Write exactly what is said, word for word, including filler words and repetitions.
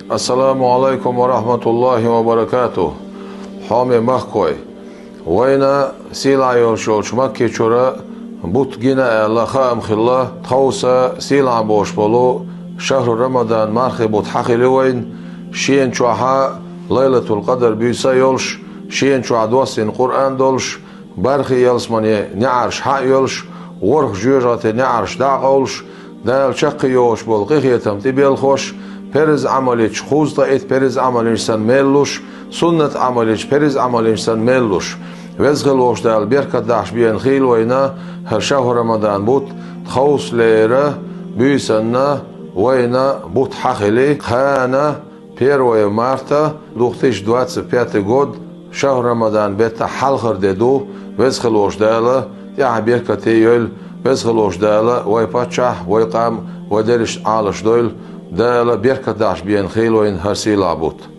Ассаламу Ӏалайкум ва рахьматуллахӀи ва баракатухӀ. Хьоме махкой! Вайна сийлахь йолуш йолчу Макке чуьра бутт гина аьлла хаам хилла, тховса сийлахь болуш болу шахьру Рамадан мархи бутт хьан хили вайна, шена чохьа Лайлатул-Къадар буьйса а йолуш, шена чохь доссийна Къуръан долуш, бархӀе ялсамане неӀарш хьан а йолуш, ворхӀ жоьжахате неӀарш дӀа а къовлуш, Дала чаккхе йогӀуш болу къинхетам тӀебелхош, перз Ӏамалчу кхузткъа итт перз Ӏамалш санна мел луш, суннат Ӏамалчу перз Ӏамалш санна мел луш. Веза хила волуш Дала беркат дахьаш бена хийла вайна хӀара шахьру Рамадан бутт, тховсалера буьйсанна вайна бутт хьан хили, кхана первое марта, две тысячи двадцать пятый год, шахьру Рамадан беттан хьалхара де ду, Веза хила волуш Дала тӀаьхьа беркате йойла, Веза хила волуш Дала вай паччахь, вай къам, вай дерриш Ӏалаш дойла, Дала беркат дахьаш бена хийла вайна хӀара сийлахь бутт.